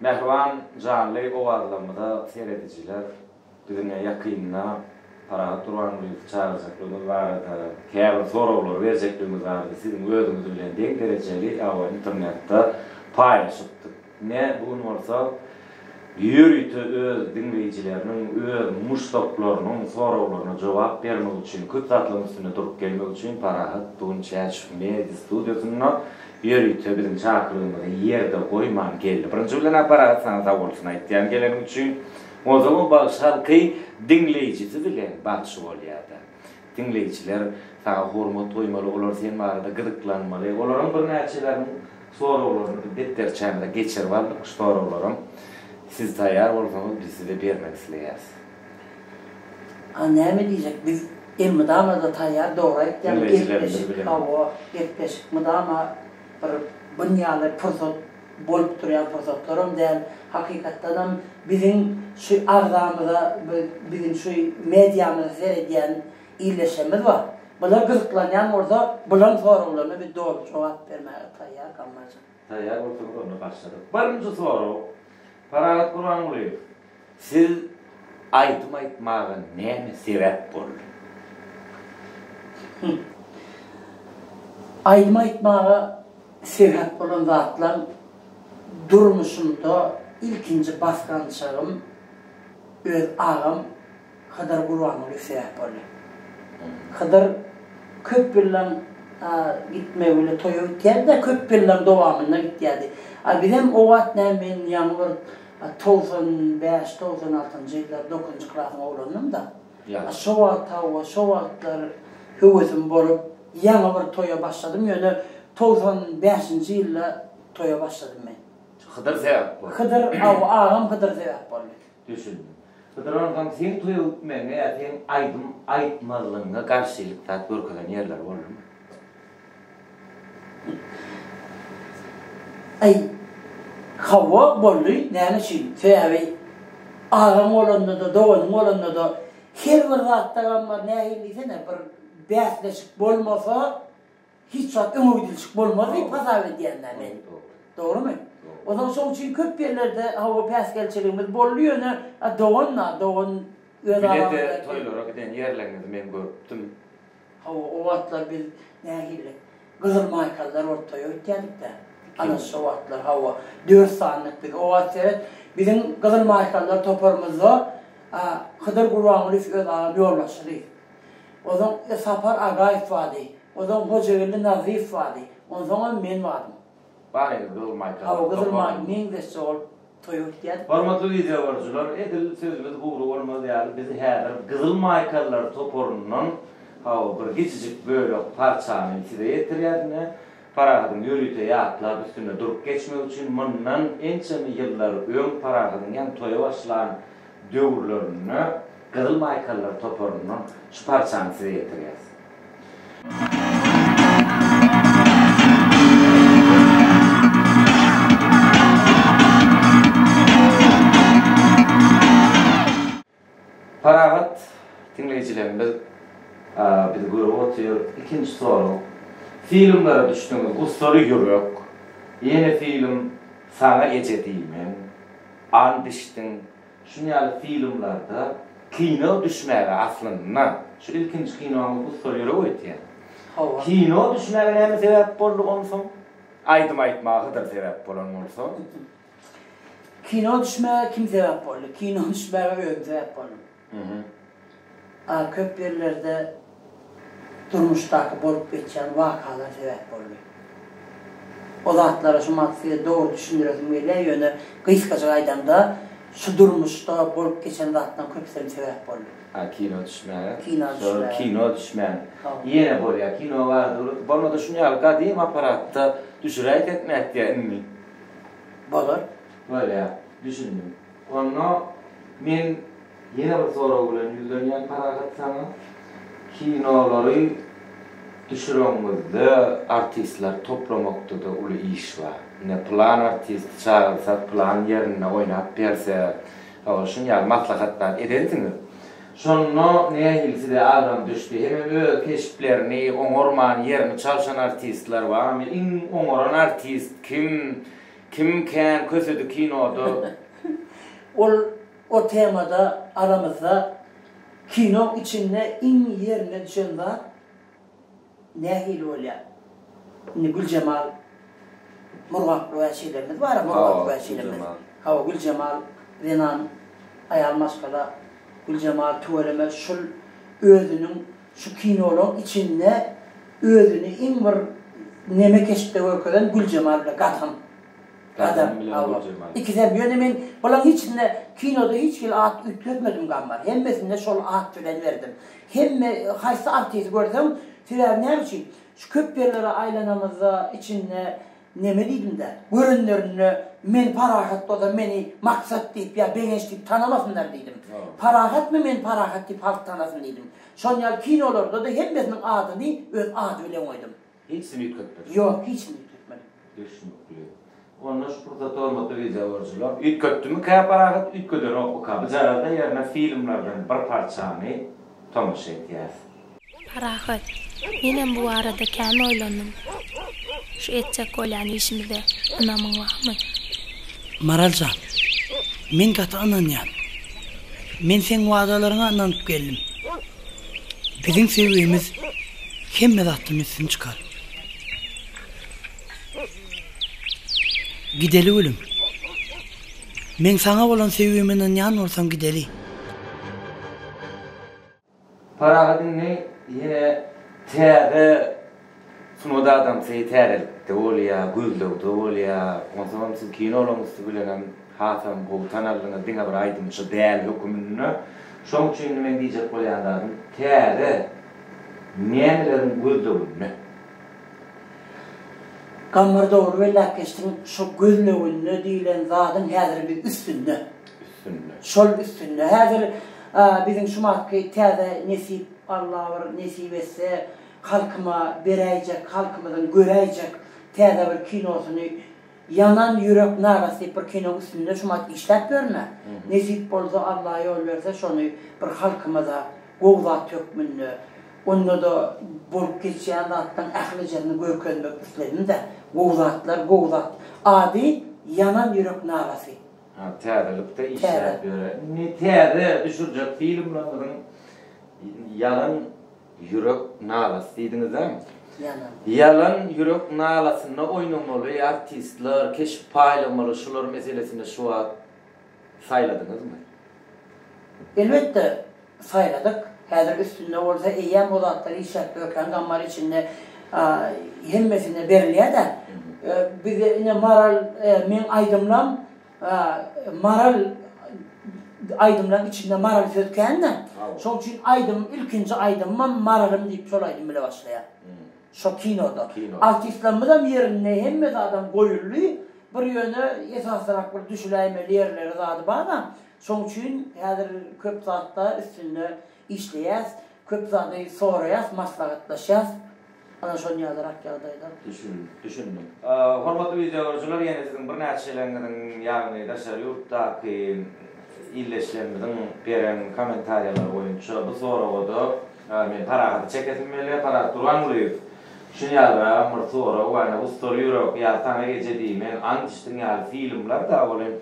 Mähriban janly owazlarymyza seredijiler, biz ine ýakynda Parahat Gurbangulyýewi çagyrjaklygymyz barada, käbir soraglary berjekligimiz barada siziň özüňiz bilen deň derejeli hawa internetde paýlaşypdyk. Ine bu gün bolsa ýörite öz diňleýjileriniň, öz muşdaklarynyň soraglaryna jogap bermek üçin, köp zatlaryň üstünde durup gelmek üçin Parahat bu gün Çäşew Media studiýasynda Ýörite biziň çakylygymyzy ýerde goýman geldi. Birinji bilen-ä Parahat saňa sag bolsun aýtýan geleniň üçin. Onsoňam bagşy halky diňleýjisi bilen bagşy bolýada. Diňleýjiler saňa hormat goýmaly, olar sen barada gyzyklanmaly. Olaryň birnäçeleriniň soraglaryny biz depderçämize geçirip aldyk. Şu soraglaram siz taýýar bolsaňyz biz size bermek isleýäris. A näme diýjek biz elmydama-da taýýar dogry aýtýaň gepleşik hawa gepleşik mydama bir bun ýaly pursat bolup durýan pursatlaram däl hakykatdanam biziň şu agzamyza biziň şu mediamyza seredýän ildeşlerimiz bar bular gyzyklanýan bolsa bulaň soraglaryna biz doly jogap bermäge taýýar Gammarjan. Taýýar bolsaňyz onda başladyk. Birinji sorag Parahat Gurbangulyýew Siz aýdym aýtmaga näme sebäp boldy? Aýdym aýtmaga sebäp bolan zatlaň durmuşymda ilkinji basgançagym öz agam Hydyr Gurbangulyýew sebäp boldy. Hydyr köp ýyllaň gitmegi bile toýa gitýärdi-de, köp ýyllaň dowamynda gitýärdi. A bizem o wagt näme men ýaňy bir 95, 96-njy ýyllar dokuzynjy klasyň oglanydym-da. A şo wagt hawa, şo wagtlar höwesim bolup, ýaňy bir toýa başladym, ýöne 95-nji ýylda toýa başladym men. Hydyr sebäp boldy. Hydyr, hawa, agam Hydyr sebäp boldy. Düşündim. Hydyr onsoň seň toýa gitmegiňe ýa seň aýdym aýtmazlygyňa garşylyk zat görkezen ýerleri boldumy? Aý, hawa, boldy. Näme üçin? Sebäbi agaň bolanda-da, doganyň bolanda-da her bir zatda Gammar nähili diýsene, bir bäsleşik bolmasa, hiç wagt öňe gidilşik bolmaz diýip hasap edýän-dä men. Dogrumy? Onsoň şoň üçin köp ýerlerde hawa päsgelçiligimiz boldy, ýöne dogan-da, dogan öz aramyzda. Bile-de toýlara giden ýerleriňizi men görüpdim. Hawa, o wagtlar biz nähili gyzyl maýkallar bolup toýa gitýärdik-dä. Ana şo wagtlar, hawa, dört sanydyk biz. O wagt seret, biziň gyzyl maýkallar toparymyzda Hydyr Gurbangulyýew öz agam ýolbaşçydy. Onsoň Sapar Agaýew bardy. Onsoň Hojageldi Nazryýew bardy. Onsoňam men bardym. Baryňyz gyzyl maýkallar Hawa, gyzyl maý meňzeşje bolup toýa gitýärdik. Hormatly wideo görüjiler, edil sözümiz gury bolmaz ýaly biz häzir Gyzyl maýkallar toparyndan hawa bir kiçijik bölek parçany size ýetirýäs ine Parahadyň ýörite ýatlap üstünde durup geçmek üçin mundan ençeme ýyllar öň Parahadyň ýaňy toýa başlan döwürlerinde Gyzyl maýkallar toparyndan şu parçany size ýetirýäs. Parahat diňleýjilerimiz bizi görüp otyr. Ikinji sorag. Filmlere düşdüňiz, Gussaly ýürek, ýene film Saňa eje diýmen, And içdiň, Şuny ýaly filmlerde kino düşmäge aslynda şu ilkinji kinoňyz Gussaly ýürek öýtýän. Hawa. Kino düşmäge näme sebäp boldy onsoň? Aýdym aýtmaga Hydyr sebäp bolan bolsa. Kino düşmäge kim sebäp boldy? Kino düşmäge özüm sebäp boldum. A köp ýerlerde durmuşdaky bolup geçýän wakalar sebäp boldy. O zatlara şu wagt size dogry düşündiresim gelýär, ýöne gysgajyk aýdaňda şu durmuşda bolup geçen zatlaryň köpüsem sebäp boldy. A kino düşmäge? Kino düşmäge. Şol kino düşmän. Ýene bolýar. Kino barada bolmasa şuny ýaly gadym apparatda düşüräýsek nätýä indi? Bolar. Bolýar. Düşündim. Onda men ýene bir sorag bilen ýüzlenýän Parahat saňa. Kinolary düşüreňizde artistleri toplamakda-da uly iş bar. Ine pylan artisti çagyrsak pylan ýerinde oýnap berse, hawa şuny ýaly maslahat zat edensiňiz. Şonda nähili size agram düşdi? Hemem öz keşplerini oňarman ýerini çalşan artistler barmy? Iň oňaran artist kim? Kim kän kösedi kinoda? Ol o temada aramyzda kino içinde iň ýerine düşen zat nähili bolýar? Indi Güljemal Murgaply wäşilerimiz bar-a, Murgap wäşilerimiz. Hawa, Güljemal zenan, aýal maşgala Güljemal tüweleme şul özüniň şu kinolaň içinde özüni iň bir neme keşpde görkezen Güljemal bile Gadam. Gadam hawa. Ikisem ýöne men bulaň hiçinde kinoda hiç hili at üýtgetmedim Gammar. Hemmesinde şol at bilen berdim. Hemme haýsy artisti görseň sebäbi näme üçin şu köp ýerlere aýlanamyzda içinde Neme diýdim-dä, görenlerinde men Parahat bolsam meni Maksat diýip ýa Begenç diýip tanamasynlar diýdim. Parahatmy men Parahat diýip halk tanasyn diýdim. Şon ýaly kinolarda-da hemmesiniň adyny öz ady bilen goýdum. Hiçsini üýtgetmediň? Ýok, hiçsini üýtgetmedim. Düşnükli. Onda şu pursatda hormatly wideogörüjiler, üýtgetdimikä Parahat, üýtgedenokmyka? Bijarada ýerine filmlerden bir parçany tomaşa etýäs. Parahat, menem bu barada kän oýlandym. Şu etjek bolýan işimize ynamyň barmy? Maral jan, men gaty ynanýan. Men seň wadalaryňa ynanyp geldim. Biziň söýgimiz hemme zatdan üstün çykar. Gideli gülüm. Meň saňa bolan söýgime ynanýan bolsaň gideli. Parahat indi ýene täze sungat adamsy täzelikde bolýa, gözlegde bolýa. Onsoňam siz kinolaryň üsti bilenem hasam gowy tanaldyňyz diňe bir aýdymçy däl höküminde. Şoň üçin indi meň diýjek bolýan zadym täze nämeleriň gözleginde? Gammar dogry belläp geçdiň şo gözleginde diýlen zadyň häzir biz üstünde. Üstünde. Şol üstünde. Häzir biziň şumatky täze nesip Alla bir nesip etse halkyma beräýjek halkymyzyň göräýjek täze bir kinosyny Ýanan ýürek nalasy diýip bir kinoň üstünde şumat işläp ýörün-ä. Nesip bolsa Alla ýol berse şony bir halkymyza gowy zat hökmünde onda-da bolup geçýän zatlaň ählijesini görkezmek isledim-de. Gowy zatlar gowy zat. Ady Ýanan ýürek nalasy. Ha täzelikde işläp ýöre. Indi täze düşürjek filmleriňiziň Ýalan ýürek nalasy diýdiňizä? Ýalan. Ýalan ýürek nalasynda oýnamaly artistler, keşp paýlamaly şular meselesinde şu wagt saýladyňyzmy? Elbetde saýladyk. Häzir üstünde bolsa eýýäm o zatlar işläp ýörkäň gammar içinde hemmesine berilýär-dä. Bize ine Maral meň aýdymlam Maral aýdymlaň içinde Maral söz kän-dä. Şoň üçin aýdym ilkinji aýdymym Maralym diýip şol aýdym bile başlaýar. Şo kinoda. Artistlermizem ýerinde hemme zadam goýuldy. Bir ýöne esasyrak bir düşüläýmeli ýerleri zady bar-a. Şoň üçin häzir köp zatda üstünde işleýäs. Köp zady soraýas, maslahatlaşýas. Ana şon ýalyrak ýagdaýda. Düşündim. Hormatly wideogörüjiler ýene siziň birnäçeleriňiziň ýagny daşary ýurtdaky ildeşlerimiziň beren kommentariýalary boýunça bu soragada men Parahady çekesim gelýär. Parahat Gurbangulyýew şun ýalyragam bir sorag bar ine Gussaly ýürek ýa Saňa eje diýmen, Ant içdiň ýaly filmler da welin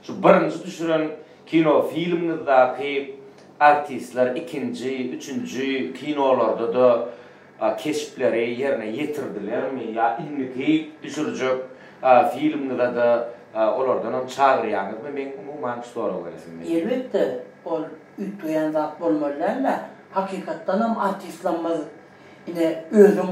şu birinji düşüren kino filmiňizdäki artistler ikinji, üçünji kinolarda-da keşpleri ýerine ýetirdilermi ýa indiki düşürjek filmiňize-de olardanam çagyrýaňyzmy? Meň umuman şu soragy beresim gelýär. Elbetde, ol üýtgeýän zat bolmaly däl-de, hakykatdanam artistlerimiz ine özüň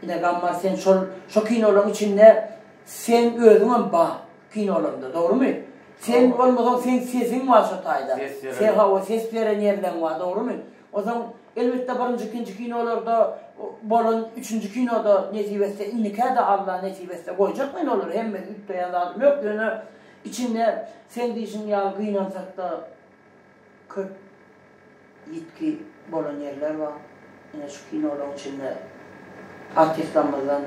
ine Gammar sen şol şo kinolaryň içinde sen özüňem bar kinolarynda dogrymy? Sen bolmasaň seň sesiň bar şo taýda. Sen hawa ses beren ýerleň bar dogrymy? Onsoň elbetde birinji ikinji kinolarda bolan üçünji kinoda nesip etse indikä-de Alla nesip etse goýjak men olary hemmesi üýtgeýän zadym ýok ýöne içinde seň diýşiň ýaly gynansakda köp ýitgi bolan ýerler bar ine şu kinolaryň içinde artistlarymyzdan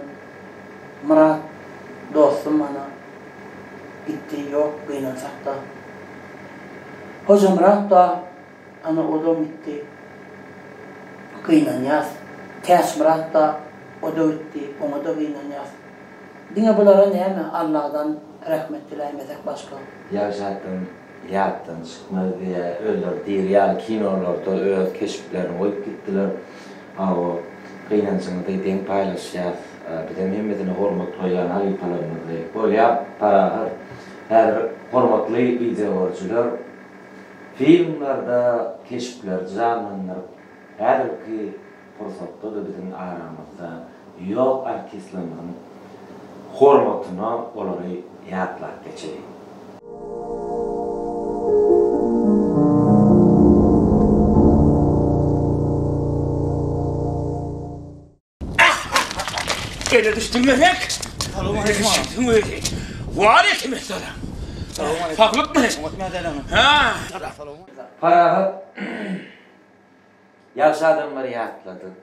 Myrat dostum ana gitdi ýok gynansakda Hojamyrat bar Ana odam gitdi. Gynanýas. Täçmyrat-da, o-da gitdi, oňa-da gynanýas. Diňe bulara näme, Alladan. Rehmet diläýmesek başga. Ýagşy adam ýatdan çykmaz diýýär. Özleri diri ýaly kinolarda öz keşplerini goýup gitdiler. Hawa, gynanjyňyzy deň paýlaşýas. Bizem hemmesine hormat goýýan halypalarymyzy. Bolýa, Parahat. Häzir hormatly wideogörüjiler, filmlerde keşpleri janlandyryp, häzirki pursatda-da biziň aramyzda ýok artistlerimiziň hormatyna olary ýatlap geçeliň. Ele düşdüň Melek. Salowmaleýkim. Özi. Waleýkim essalam. Saglykmy? Ha. Parahat. Ýagşy adamlary ýatladyk.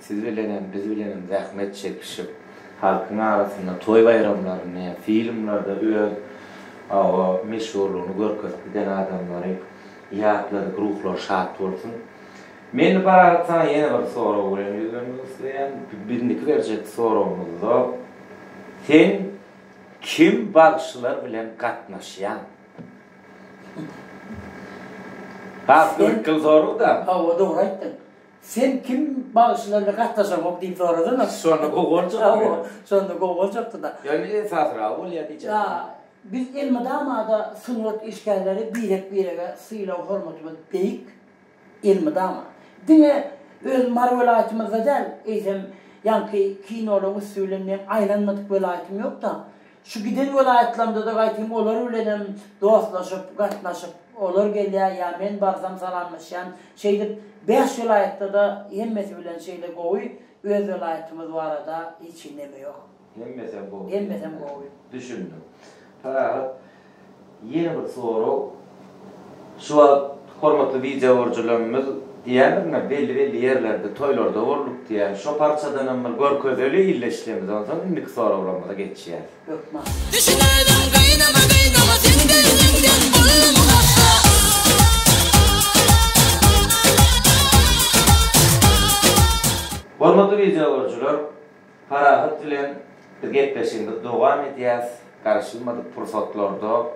Siz bilenem, biz bilenem zähmet çekişip, halkyň arasynda toý-baýramlaryny, filmlerde öz meşhurlygyny görkezip giden adamlary ýatladyk, ruhlary şat bolsun. Men Parahat saňa ýene bir sorag bilen ýüzlenmek isleýän. Indiki berjek soragymyzda sen kim bagşylar bilen gatnaşýaň? Has gyzykly sorag-da. Hawa dogry aýtdyň. Sen kim bagşylar bilen gatnaşaňok diýip soradyňa. Şonda gowy boljakdy. Hawa, şonda gowy boljakdy-da. Ýöne esasyragy bolýar diýjek. Biz elmydama-da sungat işgärleri birek-birege sylag-hormatymyz beýik. Elmydama. Diňe öz Mary welaýatymyzda däl, eýsem, ýaňky kinolaryň üsti bilen meň aýlanmadyk welaýatym ýok-da. Şu giden welaýatlarymda-da gaýtym olar bilenem dostlaşyp, gatnaşyp, olar gelýär ýa men barsam salamlaşýan. Şeýdip, bäş welaýatda-da hemmesi bilen şeýle gowy, öz welaýatymyz barada hiç hili neme ýok. Hemmesem gowy. Hemmesem gowy. Düşündim. Parahat, ýene bir sorag. Şu wagt hormatly wideogörüjilerimiz diýýändirler, belli-belli ýerlerde toýlarda bolduk diýýär. Şo parçadanam bir görkezeli ildeşlerimize, onsoň indiki soraglarymyza geçýäs. Hökman. Düşünedim gynama gynama senden senden boldum hassa. Hormatly wideogörüjiler, Parahat bilen biz gepleşigimizi dowam edýäs. Garaşylmadyk pursatlarda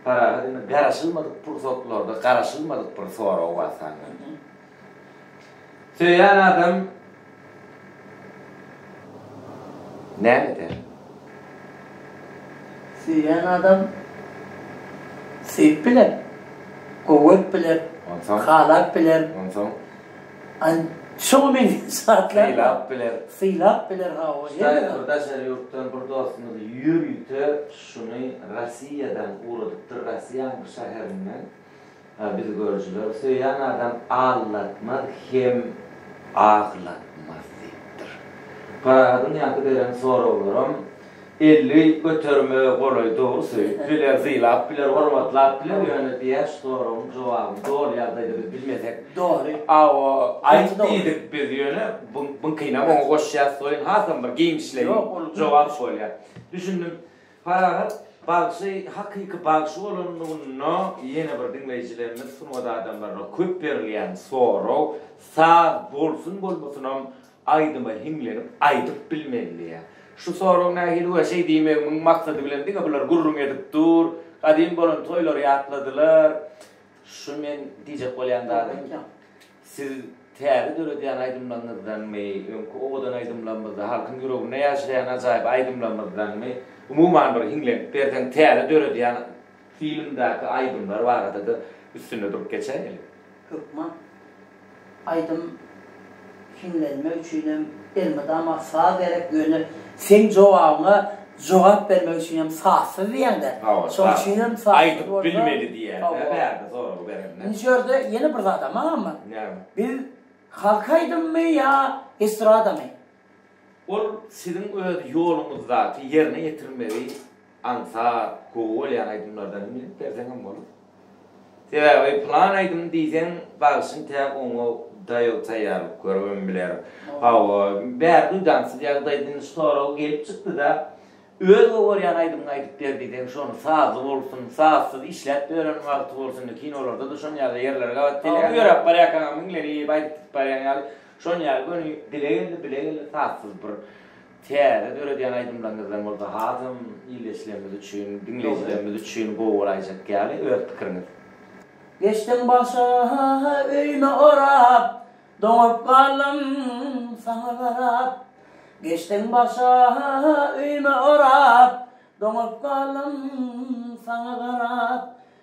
Parahat indi garaşylmadyk pursatlarda garaşylmadyk bir sorag bar senden. Söýen adam näme eder? Söýen adam söýüp biler, gowy görüp biler, halap biler. Onsoň? Şoňa meňzeş zatlar. Sylap biler. Sylap biler hawa. Ştaýda bir daşary ýurtdan bir dostumyz ýörite şuny Rossiýadan ugradypdyr, Rossiýanyň bir şäherinden bizi görüjiler. Söýen adam aldatmaz hem aglatmaz diýipdir. Parahadyň ýaňky beren soraglaram 50 göterime golaý dogry söýüp biler, sylap biler, hormatlap biler, ýöne diýýär şu soragyň jogabyny doly ýagdaýda biz bilmesek. Dogry. Awa, aýt diýdik biz ýöne buňkynam oňa goşýas welin hasam bir giňişleýin jogap bolýar. Düşündim. Parahat bagşy hakyky bagşy bolanlygynda ýene bir diňleýjilerimiz sungat adamlaryna köp berilýän sorag saz bolsun bolmasynam Aýdyma hiňlenip aýdyp bilmeli diýýär. Şu sorag nähili we şeý diýmegimiň maksady bilen diňe bular gürrüň edip dur. Gadym bolan toýlary ýatladylar. Şu men diýjek bolýan zadym siz täze döredýän aýdymlaryňyzdanmy, öňki owadan aýdymlarymyzda halkyň ýüreginde ýaşaýan ajaýyp aýdymlarymyzdanmy, umuman bir hiňlenip berseň täze döredýän filmdäki aýdymlar barada-da üstünde durup geçäýeli. Hökman. Aýdym hiňlenmek üçinem elmydama saz gerek, ýöne seň jogabyňa jogap bermek üçinem sazsyz diýýäňdä. Şoň üçinem sazsyz Aýdyp bilmeli diýýäňdä bärde soragy berende. Indi şu ýerde ýene bir zadam agam bar. Näme? Biz halk aýdymymy ýa estradamy? Ol siziň öz ýoluňyzdaky ýerine ýetirmegi Aňsat, gowy bolýan aýdymlardan bilip berseňem bolar. Sebäbi pylan aýdym diýseň, bagşyň tä oňa daýaw taýýarlyk görübem biler. Hawa, bäri duýdansyz ýagdaýda indi şu sorag gelip çykdy-da, öz gowy görýän aýdymyňy aýdyp ber diýseň, şony sazly bolsun, sazsyz işläp ýören wagty bolsun, indi kinolarda-da şon ýaly ýerler gabat gelýär, ýöräp barýarkaňam hiňlenip aýdyp gidip barýan ýaly, şon ýaly göni dile geldi, bile geldi sazsyz bir. Täze döredýän aýdymlaryňyzdan bolsa hasam ildeşlerimiz üçin, diňleýjilerimiz üçin gowy bolaýjak ýaly öz pikiriňiz. Geçdiň başa öýme orap, Doňup galdym saňa garap. Geçdiň başa öýme orap, Doňup galdym saňa garap.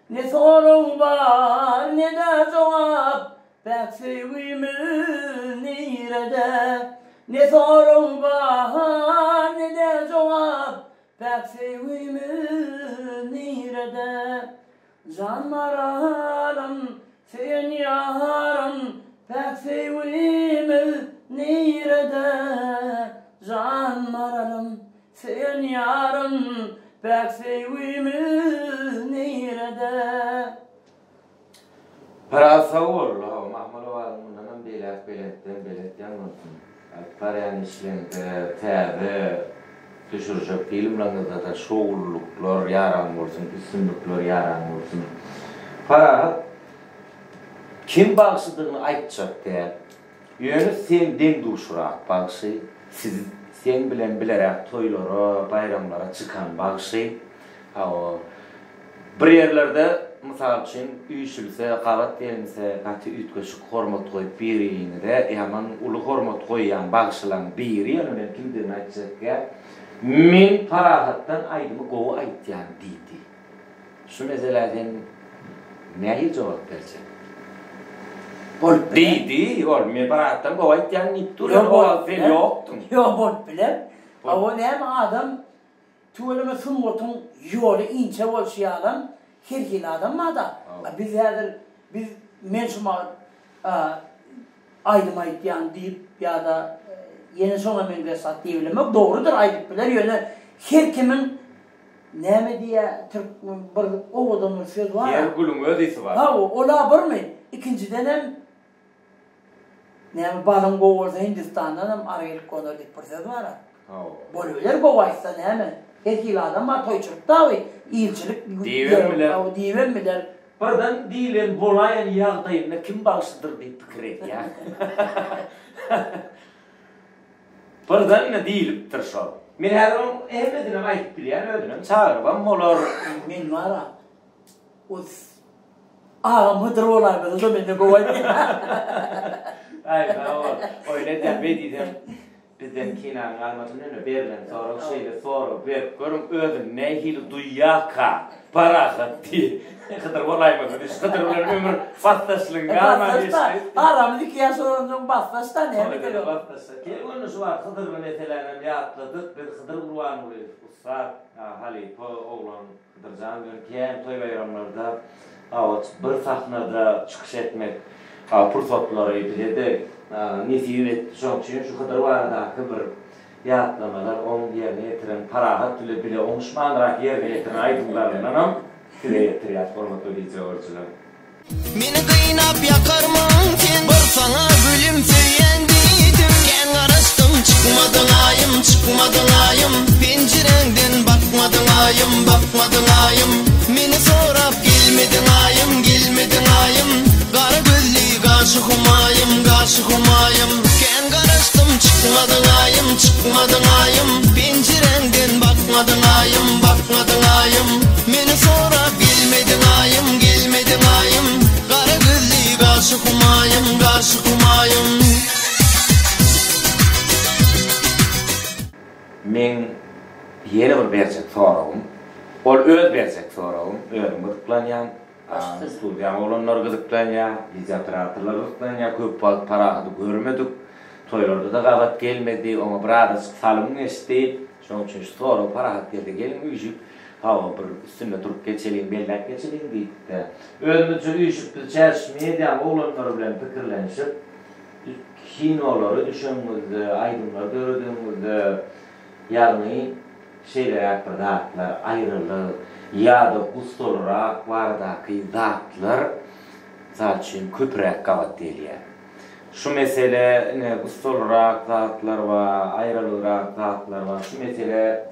Ne sorag bar, ne-de jogap, Päk söýgimiz nirede? Ne sorag bar, ne-de jogap, Päk söýgimiz nirede? Jan maralym, söýen ýarym, Päk söýgimiz nirede? Jan maralym, söýen ýarym, Päk söýgimiz nirede? Biraz sag bol, hawa, Mahmal owazyň mundanam beýläk belentden belent ýaňlansyn. Alyp barýan işleňde, täze düşürjek filmleriňizde-de şowlulyklar ýaran bolsun, üstünlikler ýaran bolsun. Parahat, kim bagşydygyny aýtjak däl. Ýöne sen deň-duşurak bagşy, siz seň bilen bileräk toýlara, baýramlara çykan bagşy. Hawa, Bir ýerlerde, mysal üçin, üýşülse, gabat gelinse, gaty üýtgeşik hormat goýup biri-biriňize ýaman uly hormat goýýan bagşylaň biri, ýöne men kimdigini aýtjak däl, Men Parahatdan aýdymy gowy aýtýan diýdi. Şu meselä sen nähili jogap berjek? Bolup biler. Diýdi, ol men Parahatdan gowy aýtýan diýip dur, ýöne o wagt sen ýokduň. Ýok, bolup biler. Hawa, näme adam Tüweleme sungatyň ýoly inçe bolşy ýalam her hili adam barda. A biz häzir biz men şu magat aýdym aýtýan diýip ýa-da ýene şoňa meňzeş zat diýibilemok. Dogrudyr aýdyp biler ýöne her kimiň näme diýýä türk bir owadan bir söz bar. Her gülüň öz ysy bar. Hawa ola birmi? Ikinjidenem Näme balyň gowy bolsa Hindistandanam ary gelip gonar diýip bir söz bar-a. Hawa. Bolubiler gowy aýtsa näme. Her hili adam bar toýçulyk dagy, ilçilik Diýibem biler. Hawa diýibem biler. Birden diýlen bolaýan ýagdaýynda kim bagşydyr diýip pikir edýär. Birden diýlipdir şol. Men häzir onuň hemmesinem aýdyp bilýän özünem çagyrybam bolar. Men bar-a o Agam Hydyr bolaýmasa-da menden gowy aýdýar. Aý sag bol. Oýun edýän beý diýsem bizden kinäň galmasyn ýöne berlen sorag şeýle sorag berip görüň özüni nähili duýýarka parahat diý. Hydyr bolaýmasa diý şu Hydyr bilen ömür basdaşlygyň galman geçdi. Aramyz 2 ýaş bolansoň basdaş-da näme eder ol. Basdaş-da. Gel onda şu wagt Hydyrly meselänem ýatladyk. Biz Hydyr Gurbangulyýew ussat halypa oglan. Hydyrjan bilen kän toý-baýramlarda bir sahnada çykyş etmek pursatlary bize-de nesip etdi. Şonuň üçin şu Hydyr baradaky bir ýatlamalar, oň ýerine ýetiren Parahat bile bile oňuşmanrak ýerine ýetiren aýdymlaryndanam size ýetirýäs, hormatly wideogörüjiler. Meni gynap ýakarmyň sen Bir saňa gülüm söýýän diýdim Kän garaşdym çykmadyň aýym çykmadyň aýym Penjiräňden bakmadyň aýym bakmadyň aýym Meni sorap gelmediň aýym gelmediň aýym Gara gözli gaşy humaýym gaşy humaýym Kän garaşdym çykmadyň aýym çykmadyň aýym Penjiräňden bakmadyň aýym bakmadyň aýym Meni sorap gelmediň aýym gelmediň aýym Gara gözli gaşy humaýym gaşy humaýym. Meň ýene bir berjek soragym, ol öz berjek soragym, özüm gyzyklanýan, studiýaň oglanlary gyzyklanýar, wideooperatorlar gyzyklanýar, köp wagt Parahady görmedik, toýlarda-da gabat gelmedi, oňa bir azajyk salym geçdi, şonuň üçin şu sorag Parahat gelse geliň üýşüp, hawa bir üstünde durup geçeliň, belläp geçeliň diýdik-de, özümizçe üýşüp biz Çäş mediaň oglanlary bilen pikirlenişip, kinolary düşeňizde, aýdymlar döredeňizde, ýagny şeýleräk bir zatlar, aýralyk ýa-da gussalyrak baradaky zatlar, mysal üçin, köpräk gabat gelýär. Şu mesele, ine, gussalyrak zatlar bar, aýralygrak zatlar bar, şu mesele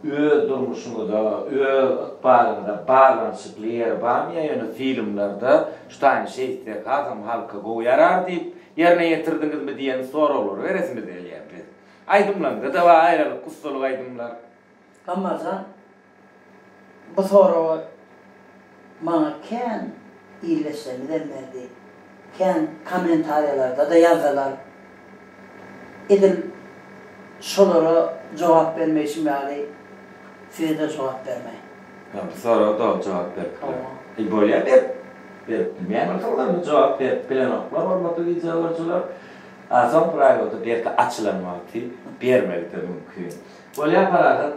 öz durmuşyňyza, öz ykbalyňyza baglanyşykly ýeri barmy ýa ýöne filmlerde şu taýyny şeýtsek hasam halka gowy ýarar diýip ýerine ýetirdiňizmi diýen soraglary beresimiz gelýär biz. Aýdymlaňda-da bar aýralyk gussalyk aýdymlar. Gammarjan, bu soragy maňa kän ildeşlerimizem berdi. Kän kommentariýalarda-da ýazdylar. Edil şolara jogap bermeýşim ýaly size-de jogap bermäý. Ýa bu soraga dogry jogap berip biler. E bolýa berip berip bilmeýän bolsaňyzam bu jogap berip bilenoklar hormatly wideo görüjiler. A soň private belki açylan wagty bermegi-de mümkin. Bolýa Parahat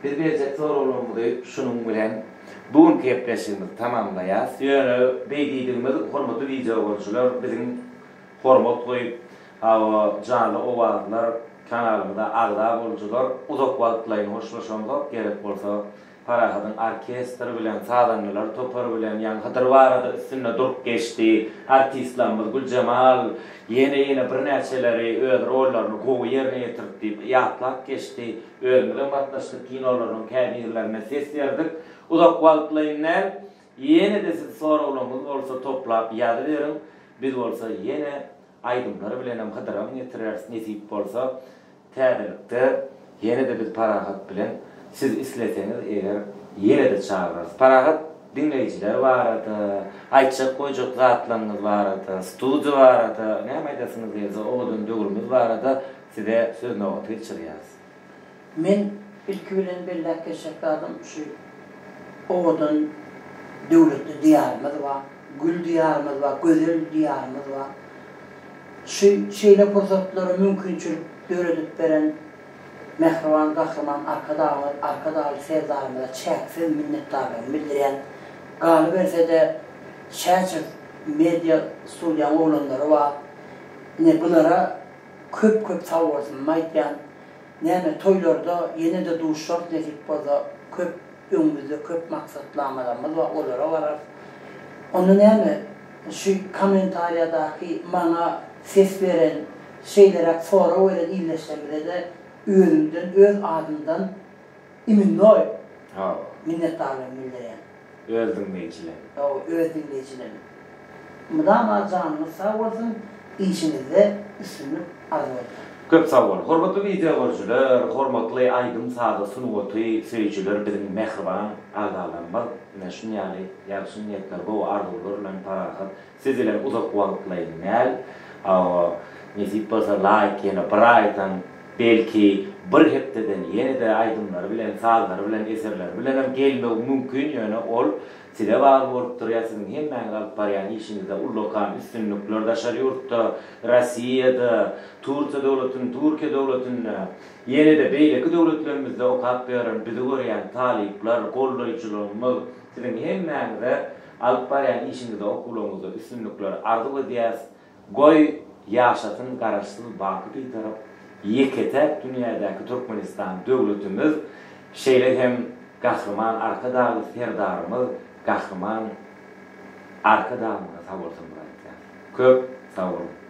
biz berjek soraglarymyzy şunuň bilen bu günki gepleşigimizi tamamlaýas. Ýöne beý diýdigimiz hormatly wideo görüjiler biziň hormat goýup hawa janly owazlar kanalymyza agza bolujylar uzak wagtlaýyn hoşlaşamzok gerek bolsa Parahadyň orkestri bilen, sazandalar topary bilen, ýaňy Hydyr barada üstünde durup geçdi. Artistlerimiz Güljemal, ýene-ýene birnäçeleri öz rollaryny gowy ýerine ýetirdi diýip ýatlap geçdi. Özümizem gatnaşdyk kinolarynyň käbirlerine ses berdik. Uzak wagtlaýyn däl. Ýene-de siz soraglaryňyz bolsa toplap ýazyberiň. Biz bolsa ýene aýdymlar bilenem Hydyram getireris nesip bolsa. Täzelikde ýene-de biz Parahat bilen siz isleseňiz eger ýene-de çagyrarys. Parahat diňleýjiler barada, aýtjak goýjak zatlaryňyz barada, studiýa barada näme aýdasyňyz gelse owadan döwrümiz barada size söz nobaty geçirýäris. Men ilki bilen belläp geçjek zadym şu owadan döwletli diýarymyz bar, gül diýarymyz bar, gözel diýarymyz bar. Şu şeýle pursatlara mümkinçilik döredip beren mähriban Gahryman Arkadagymyz, Arkadagly Serdarymyza çäksiz minnetdarlygymy bildirýän. Galyberse-de, Çäçew media studiýaň oglanlary bar. Ine, bulara köp-köp sagbolsunymy aýtýan. Näme, toýlarda ýene-de duşarys nesip bolsa, köp öňümizde köp maksatnamalarymyz bar, olara bararys. Onda näme, şu kommentariýadaky maňa ses beren, şeýleräk sorag beren ildeşlerimize-de özümden, öz adymdan iminnoý minnetdarlygymy bildirýän. Öz diňleýjileň. Hawa, öz diňleýjilerim. Mydama janyňyz sag bolsun, işiňizde üstünlik arzuw edýän. Köp sag bol. Hormatly wideo görüjiler, hormatly aýdym-saza sungaty söýüjiler biziň mähriban agzalarymyz ine şun ýaly ýagşy niýetler gowy arzuwlar bilen parahat siz bilen uzak wagtlaýyn däl hawa nesip bolsa laýk ýene bir aýdan belki bir hepdeden ýene-de aýdymlary bilen sazlary bilen eserleri bilenem gelmegi mümkin ýöne ol Size bagly bolup durýar siziň hemmäňiz alyp barýan işiňizde ullakan üstünlikler daşary ýurtda Rossiýada Tursiýa döwletinde Türkiýe döwletinde ýenede beýleki döwletlerimizde okap ýören bizi görýän talyplar goldaýjylarymyz siziň hemmäňize alyp barýan işiňizde okuwlaryňyzda üstünlikler arzuw edýäs Goý, ýaşasyn Garaşsyz Baky Bitarap ýeke-täk dünýädäki Türkmenistan döwletimiz, şeýle hem Gahryman Arkadagly Serdarymyz Gahryman Arkadagymyza sag bolsunymyzy aýtýas. Köp sag boluň!